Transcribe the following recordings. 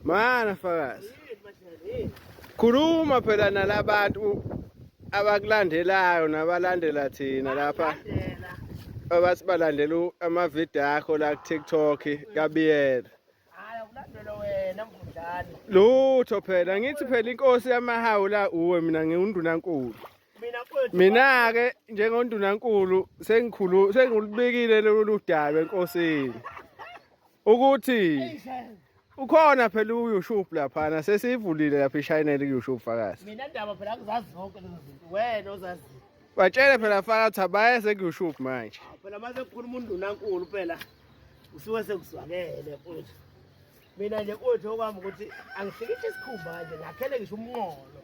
Mana fakazi. Khuluma phela nalabantu abakulandelayo nabalandela thina lapha. Abathi balandela amavidiyo akho la ku-TikTok kaBiyela. Hayi akulandela wena mvundlane. Lutho phela ngithi phela inkosi yamahawu la uwe mina ngiwundunankulu. Mina kwethu. Mina ke njengondunankulu sengikhulu sengulubikile lolu daba enkosini. Ukuthi ukhona phela uYouTube laphana sesivulile lapha ishayinele kuYouTube fakazi. Mina ndaba phela angizazi zonke lezo zinto wena ozaziyo. Batshele phela fakazi abayese kuYouTube manje. Phela mase kukhuluma undunankulu phela usuke sekuzwakele futhi. Mina nje kuthi okwami ukuthi angihlikihle isikhumba nje ngakhele ngisho umnqolo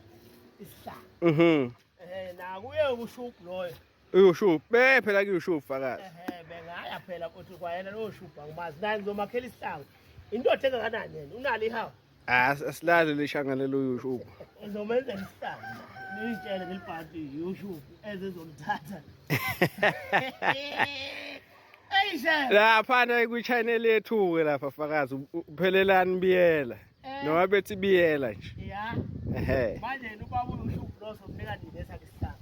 isihlalo. Eh nakuye uShub loyo. UYouTube be phela kuYouTube fakazi. Ehhe bengaya phela ukuthi kwayena lowo Shub angimazi naye ngizomakhela isihlangu. Indoda engakanani yena unalo ihawu. Ah asilale lishangane lo YouTube. Ngizomenzela isihlangu. Nitshele ngelibhanti YouTube ezezomthatha. Eyishe. Laphana kwi-channel yethu ke lapha fakazi uphelelani biyela. Noma bethi biyela nje. Ya. Ehhe. Manje yena ubaba uYouTube lo somnika nini esakhe isihlangu.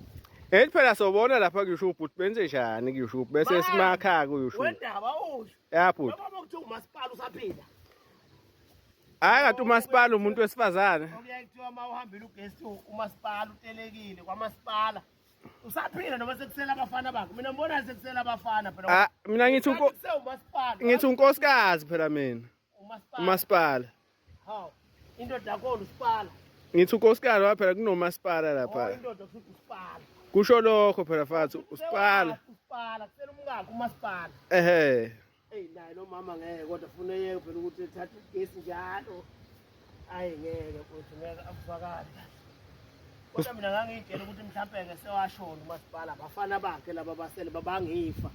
Ethi phela sobona lapha ku-YouTube ukuthi benze njani ku-YouTube bese simakha ku-YouTube. Wendaba usho. Ya bhuti. Noma kuthiwa umasipala usaphila. Hayi kanti umasipala umuntu wesifazane. Okuyaye kuthiwa uma uhambile ugesi umasipala utelekile kwamasipala. Usaphila noma sekusela abafana bakhe. Mina ngibona sekusela abafana phela. Ah mina ngithi unko Sewumasipala. ngithi unkosikazi phela mina. Umasipala. Umasipala. Hawu. Indoda yakho usipala. Ngithi unkosikazi wa phela kunomasipala Oh lapha. indoda kusho usipala. Kusho lokho phela fathi usipala. Usipala kusela umkakhe umasipala. Ehhe. Ey naye lo mama ngeke kodwa funa eyeke phela ukuthi ethathe ugesi njalo. Ayi ngeke futhi ngeke akuzwakali. Kodwa mina ngangiyitshela ukuthi mhlampe ke sewashona umasipala abafana bakhe laba basele babangifa.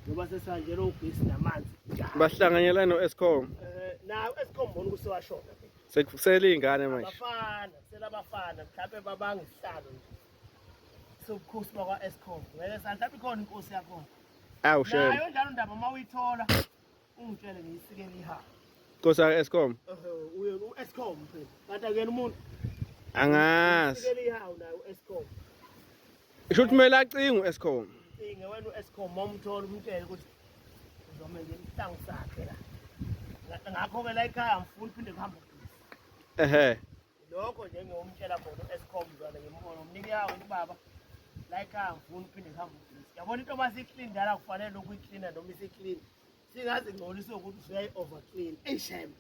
Ngoba sesihanjelwe ugesi namanzi. njalo. Bahlanganyela no-Eskom. Eh nayo Eskom bona ukuthi sewashona. Sekusele ingane manje. Abafana, kusele abafana mhlampe babanga isihlalo nje. Sobukhosi bakwa Eskom. Ngeke mhlampe ikhona inkosi yakhona. Awu shame. Nayo njalo ndaba uma uyithola ungitshele ngiyisikele ihawu. Nkosi ka-Eskom. Ehhe, uye u-Eskom phela. Kanti akuyena umuntu. Angazi. Usikele ihawu naye u-Eskom. Isho ukuthi kumele acinge u-Eskom. Cinge wena u-Eskom uma umthola umtshele ukuthi uzomenzela isihlangu sakhe la. Ngakho-ke la ekhaya ngifuna uphinde kuhambe ugesi. Ehhe. Lokho nje ngiyomtshela khona u-Eskom mzwana ngimbona umnike yawo ukuthi baba la ekhaya ngifuna uphinde kuhambe ugesi. Yabona into uma siyi-clean njalo akufanele lokhu uyi-clean-a noma isi-clean. Singaze ngcoliswe ukuthi usuyayi-over clean. Eyi shame.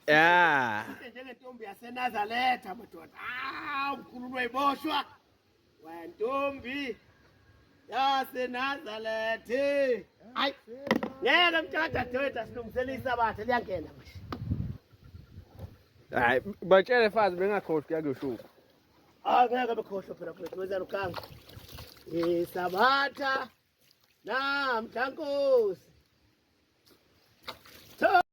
Ya. Sihle njengentombi yaseNazaretha madoda. Ah, umkhululwe iboshwa. Wentombi yaseNazaretha. Hayi. Ngeke mntaka dadewethu asilungisele isabatha liyangena manje. Hayi batshele fazi bengakhohlwa kuya kuyoshupha. Ah ngeke bekhohlwe phela mfethu wenzani uganga. Isabatha namhla Nkosi.